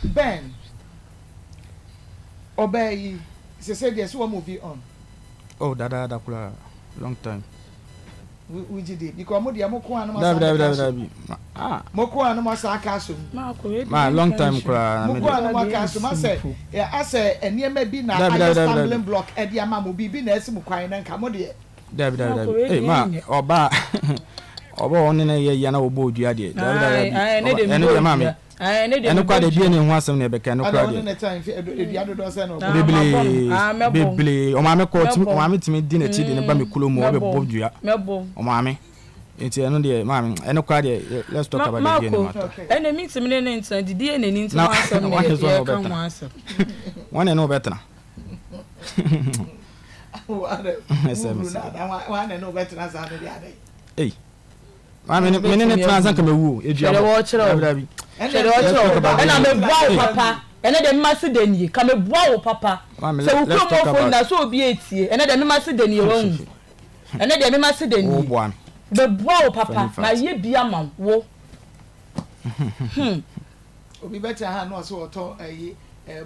Ben, ɔbaa yi sese deɛ so wɔ move on? Oh, dadaada koraa, long time. Wogye di because mo deɛ mo ko ano mo Dabi, asan dabi, bɛka dabi, so dabi. Ah. Mo ko ano mo asan aka so Ma, long time koraa na mo me ko de. ano mo aka so ma sɛ asɛ nneɛma bi na Dabi, ayɛ dabi, dabi, stumbling dabi. block ɛde ama mo, biribi na ɛsi mo kwan na nka mo deɛ. Dabi, dabi, dabi. Hey, ma, ɔbaa ɔbaa ɔne ne yɛ yɛ na ɔbɔ odua deɛ. Dabi, dabi, dabi. Ɛno deɛ, maame. Ɛno koraa deɛ, DNA ho asɛm na ɛbɛka ɛno Ada koraa wɔne deɛ. ne tan fi edua dodoɔ sɛ na ɔbɔ. Bebree, bebree. Ɔmaame kɔ ɔtumi, ɔmaame tumi di n'akyi de ne ba mi kurom, ɔbɛbɔ dua. Ɔmaame. Nti ɛno deɛ, maame, ɛno koraa deɛ, let's talk about the DNA matter. Ɛna mi ntumi ne ntena di DNA ni ntoma Na asɛm na wɔn ne so na yɛka ho ɔbɛtena. asɛm. Wɔn ne ne ɔbɛtena. Ɛsɛ Wuru mi na sɛ. ada wɔn ne ne wɔbɛtena saa no de ade. Ei. Maame, me ne tena ansa nka mewu o. Edua Hwɛ deɛ bɔ. wɔrekyerɛ wo. Dabi, dabi. Hwɛ deɛ wɔrekyerɛ wo. Ɛna meboa wo papa. Ɛnɛ deɛ mema se da nie. Ka meboa wo papa. Maame, Sɛ wo let's kurom talk ɔfo about. nyinaa sɛ obi etie. Ɛnɛ deɛ mema se da nie wɔn. Ɛnɛ deɛ mema se da Wo nie. boa me. Bɛboa wo papa. Funny fact. Ma yɛ bi ama wo. Obi bɛtena ha na ɔsɛ ɔtɔ ɛyi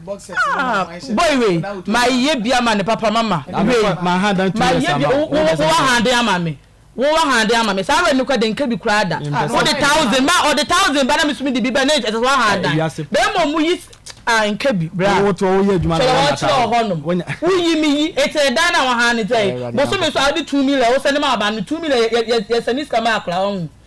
boxers. Ah, boy wei, ma yɛ bi ama ne papa mama. Wei. Ma ha dan 2 Ma years yɛ bi ama. wo wo wo ahande ama me. Wo ahande ama me. Saa wei ni kɔ de nka bi koraa da. Mempɛ Wo de thousand ma ɔde 1,000 ba na mi so mi de bi ba na ɛsɛ sɛ wahandan. Wiase. Bɛrima mu yi ah, nka bi bra. Wo to wo yɛ adwuma na Kyerɛ wɔnya wɔn kyerɛ wɔ hɔnom. Woyi mi yi eti ɛdan na wɔhan ne sɛ Awurade. Bosome so a wode 2 million wosɛ ne ma aba no 2 million yɛ yɛ yɛsɛ ne sika ma akora wɔn.